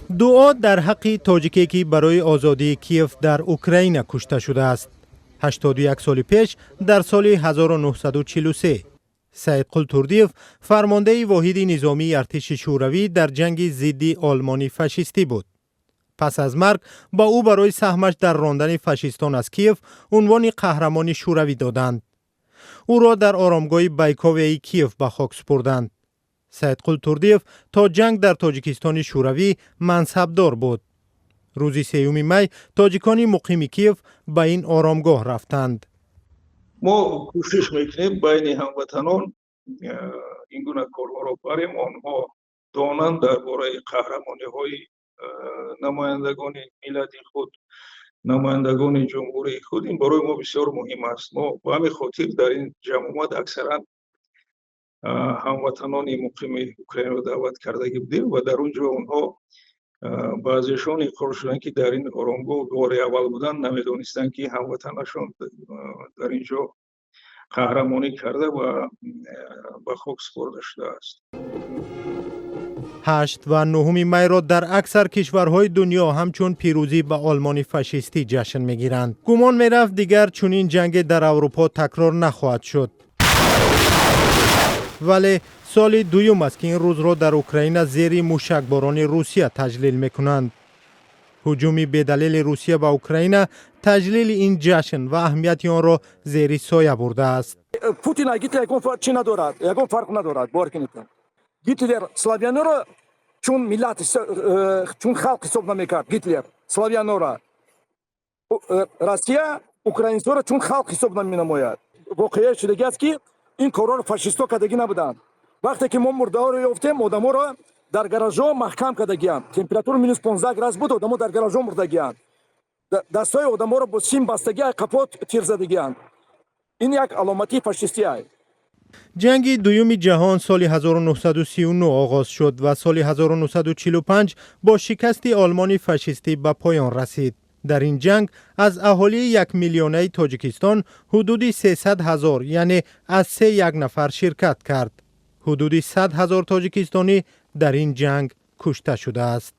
Дуо дар ҳаққи тоҷике, ки барои озодии Киев дар Украина кушта шудааст. 81 соли пеш, дар соли 1943, Саидқул Турдиев фармондаи воҳиди низомии артиши Шӯравӣ дар ҷанги зидди Олмони фашистӣ буд. Пас аз марг ба ӯ барои саҳмаш дар рондани фашистон аз Киев унвони Қаҳрамони Шӯравӣ доданд. Ӯро дар оромгоҳи Байковияи Киев ба хок супурданд. Саидқул Турдиев то ҷанг дар Тоҷикистони Шӯравӣ мансабдор буд. Рӯзи 3 май тоҷикони муқими Киев ба ин оромгоҳ рафтанд. Мо кӯшиш мекунем, байни ҳамватанон ин гуна корҳоро барем, онҳо донанд дар бораи қаҳрамониҳои намояндагони миллати худ, намояндагони ҷумҳурии худ. Ин барои мо бисёр муҳим аст. Мо ба ҳамин хотир дар ин ҷамъомад аксаран ҳамватанони муқими Украинаро даъват кардагӣ будем ва дар он ҷо онҳо баъзешон иқрор шуданд, ки дар ин оромгоҳ бори аввал буданд, намедонистанд, ки ҳамватанашон дар ин ҷо қаҳрамонӣ карда ва ба хок супорда шудааст. 8 ва 9 майро дар аксар кишварҳои дунё ҳамчун пирӯзӣ ба Олмони фашистӣ ҷашн мегиранд. Гумон мерафт, дигар чунин ҷанге дар Аврупо такрор нахоҳад шуд, вале соли дуюм аст, ки ин рӯзро дар Украина зери мушакборони Русия таҷлил мекунанд. Ҳуҷуми бедалели Русия ба Украина таҷлили ин ҷашн ва аҳамияти онро зери соя бурдааст. Путин Гитлер ягон чӣ надорад, ягон фарқ надорад, бовар кунед. Гитлер славяноро чун миллат, чун халқ ҳисоб намекард. Гитлер славяноро, Россия украинсоро чун халқ ҳисоб наменамояд. Воқеа шудагӣ аст, ки ин корҳоро фашистҳо кардагӣ набуданд. Вақте ки мо мурдаҳоро ёфтем, одаморо дар гаражҳо маҳкам кардагианд. Температура минус 15 градус буд, одамо дар гаражҳо мурдагианд. Дастҳои одаморо бо сим бастагӣ, қафо тир задагианд. Ин як аломати фашистия. Ҷанги Дуюми Ҷаҳон соли 1939 оғоз шуд ва соли 1945 бо шикасти Олмони фашистӣ ба поён расид. Дар ин ҷанг аз аҳолии якмиллионаи Тоҷикистон ҳудуди 300 ҳазор, яъне аз се як нафар, ширкат кард. Ҳудуди 100 ҳазор тоҷикистонӣ дар ин ҷанг кушта шудааст.